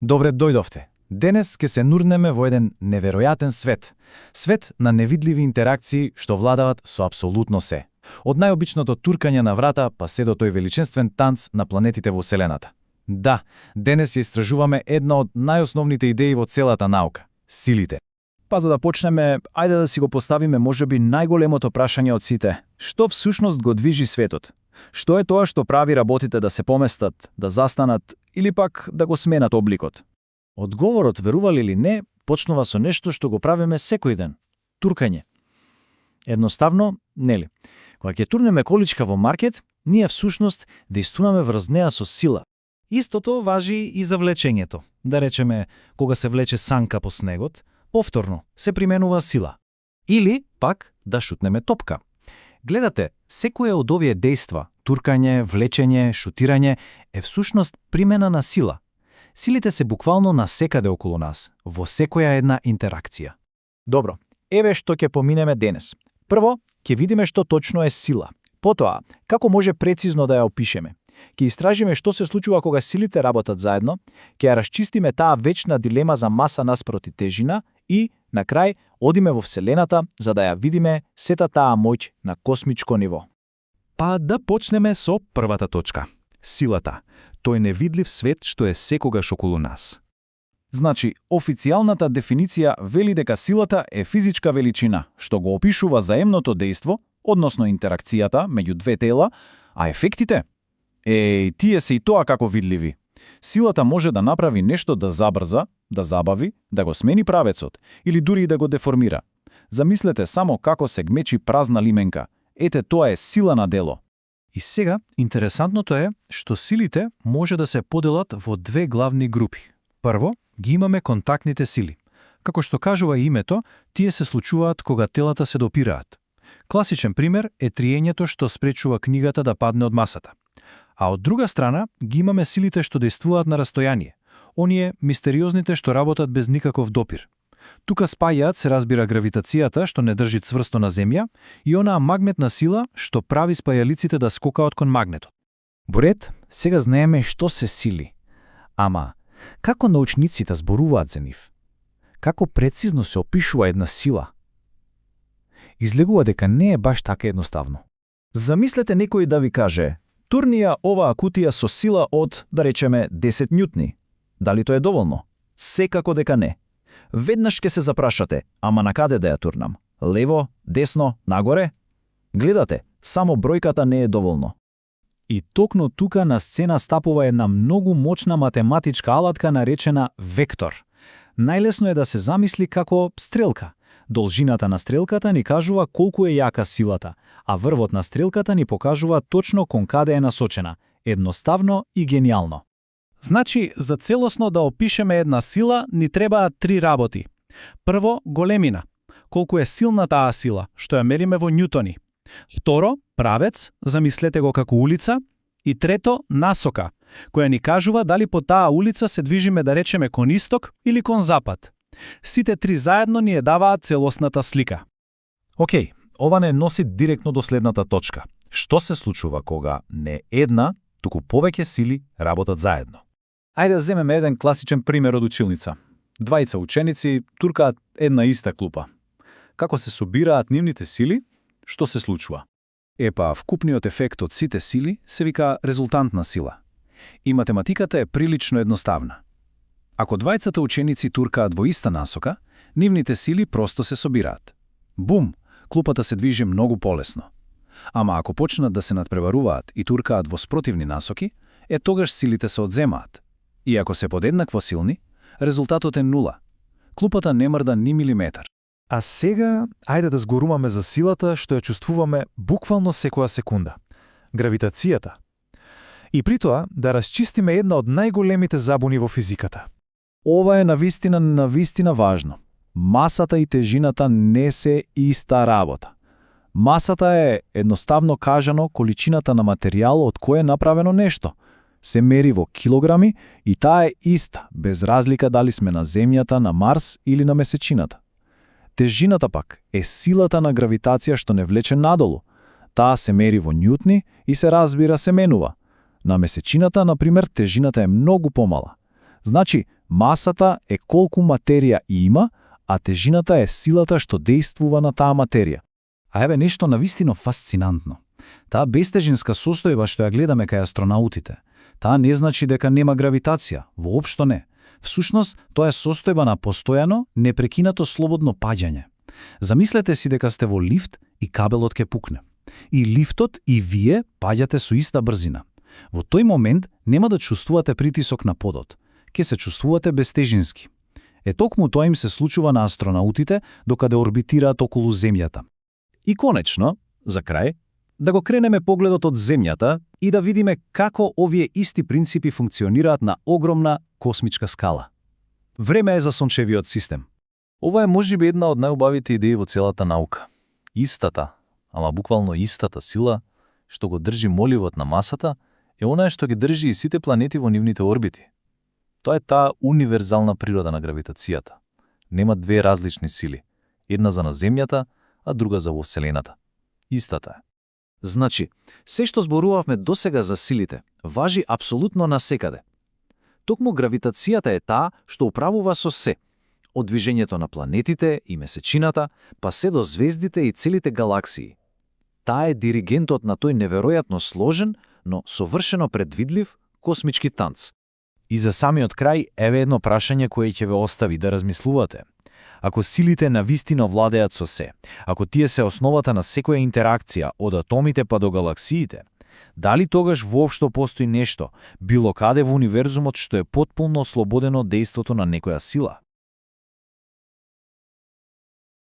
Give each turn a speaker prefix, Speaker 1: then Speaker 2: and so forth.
Speaker 1: Добре дојдовте. Денес ќе се нурнеме во еден неверојатен свет. Свет на невидливи интеракции што владават со апсолутно се. Од најобичното туркање на врата па се до тој величинствен танц на планетите во Вселената. Да, денес ја истражуваме една од најосновните идеи во целата наука – силите.
Speaker 2: Па за да почнеме, ајде да си го поставиме можеби најголемото прашање од сите. Што всушност го движи светот? Што е тоа што прави работите да се поместат, да застанат или пак да го сменат обликот? Одговорот, верували или не, почнува со нешто што го правиме секој ден – туркање. Едноставно, нели? Кога ќе турнеме количка во маркет, ние всушност дејствуваме врз неа со сила.
Speaker 1: Истото важи и за влечењето. Да речеме, кога се влече санка по снегот, повторно се применува сила. Или пак да шутнеме топка. Гледате, секое од овие дејства, туркање, влечење, шутирање, е всушност примена на сила. Силите се буквално насекаде околу нас, во секоја една интеракција.
Speaker 2: Добро, еве што ќе поминеме денес. Прво, ќе видиме што точно е сила. Потоа, како може прецизно да ја опишеме. Ќе истражиме што се случува кога силите работат заедно, ќе ја расчистиме таа вечна дилема за маса наспроти тежина и, на крај, одиме во Вселената за да ја видиме сета таа моќ на космичко ниво.
Speaker 1: Па да почнеме со првата точка – силата. Тој невидлив свет што е секогаш околу нас.
Speaker 2: Значи, официјалната дефиниција вели дека силата е физичка величина, што го опишува заемното дејство, односно интеракцијата меѓу две тела, а ефектите? Тие се и тоа како видливи. Силата може да направи нешто да забрза, да забави, да го смени правецот или дури и да го деформира. Замислете само како се гмечи празна лименка. Ете, тоа е сила на дело.
Speaker 1: И сега, интересантното е што силите може да се поделат во две главни групи. Прво, ги имаме контактните сили. Како што кажува името, тие се случуваат кога телата се допираат. Класичен пример е триењето што спречува книгата да падне од масата. А од друга страна, ги имаме силите што дејствуваат на растојание. Оние мистериозните што работат без никаков допир. Тука спајаат се разбира гравитацијата што не држи цврсто на земја и онаа магнетна сила што прави спајалиците да скокаат кон магнетот.
Speaker 2: Во ред, сега знаеме што се сили. Ама, како научниците зборуваат за нив? Како прецизно се опишува една сила? Излегува дека не е баш така едноставно. Замислете некој да ви каже: турни ја оваа кутија со сила од, да речеме, 10 њутни. Дали тоа е доволно? Секако дека не. Веднаш ќе се запрашате, ама на каде да ја турнам? Лево, десно, нагоре? Гледате, само бројката не е доволно. И токму тука на сцена стапува една многу мочна математичка алатка наречена вектор. Најлесно е да се замисли како стрелка. Должината на стрелката ни кажува колку е јака силата, а врвот на стрелката ни покажува точно кон каде е насочена. Едноставно и гениално.
Speaker 1: Значи, за целосно да опишеме една сила, ни требаат три работи. Прво, големина. Колку е силна таа сила, што ја мериме во њутони. Второ, правец, замислете го како улица. И трето, насока, која ни кажува дали по таа улица се движиме да речеме кон исток или кон запад. Сите три заедно ни ја даваат целосната слика.
Speaker 2: Океј, ова не носи директно до следната точка. Што се случува кога не една, туку повеќе сили работат заедно? Ајде да земеме еден класичен пример од училница. Двајца ученици туркаат една иста клупа. Како се собираат нивните сили? Што се случува? Вкупниот ефект од сите сили се вика резултантна сила. И математиката е прилично едноставна. Ако двајцата ученици туркаат во иста насока, нивните сили просто се собираат. Бум! Клупата се движи многу полесно. Ама ако почнат да се надпреваруваат и туркаат во спротивни насоки, тогаш силите се одземаат. И ако се подеднакво силни, резултатот е нула. Клупата не мрда ни милиметар.
Speaker 1: А сега, ајде да зборуваме за силата што ја чувствуваме буквално секоја секунда. Гравитацијата. И при тоа да расчистиме една од најголемите забуни во физиката.
Speaker 2: Ова е навистина важно. Масата и тежината не се иста работа. Масата е, едноставно кажано, количината на материјал од кој е направено нешто. Се мери во килограми и таа е иста, без разлика дали сме на Земјата, на Марс или на Месечината. Тежината пак е силата на гравитација што не влече надолу. Таа се мери во њутни и се разбира се менува. На Месечината, например, тежината е многу помала. Значи, Масата е колку материја има, а тежината е силата што действува на таа материја.
Speaker 1: А еве нешто навистино фасцинантно. Таа бестежинска состојба што ја гледаме кај астронаутите, таа не значи дека нема гравитација, воопшто не. Всушност, тоа е состојба на постојано, непрекинато слободно паѓање. Замислете си дека сте во лифт и кабелот ќе пукне. И лифтот и вие паѓате со иста брзина. Во тој момент нема да чувствувате притисок на подот, ќе се чувствувате бестежински. Токму тоа им се случува на астронаутите докаде орбитираат околу Земјата.
Speaker 2: И конечно, за крај, да го кренеме погледот од Земјата и да видиме како овие исти принципи функционираат на огромна космичка скала. Време е за сончевиот систем.
Speaker 3: Ова е можеби една од најубавите идеи во целата наука. Истата, ама буквално истата сила, што го држи моливот на масата, е онаа што ги држи и сите планети во нивните орбити. Тоа е таа универзална природа на гравитацијата. Нема две различни сили. Една за на Земјата, а друга за во Вселената. Истата е.
Speaker 2: Значи, се што зборувавме досега за силите, важи апсолутно насекаде. Токму гравитацијата е таа што управува со се. Од движењето на планетите и месечината, па се до звездите и целите галаксии. Таа е диригентот на тој неверојатно сложен, но совршено предвидлив космички танц.
Speaker 3: И за самиот крај, еве едно прашање кое ќе ве остави да размислувате. Ако силите навистина владеат со се, ако тие се основата на секоја интеракција од атомите па до галаксиите, дали тогаш воопшто постои нешто, било каде во универзумот што е потполно ослободено од дејството на некоја сила?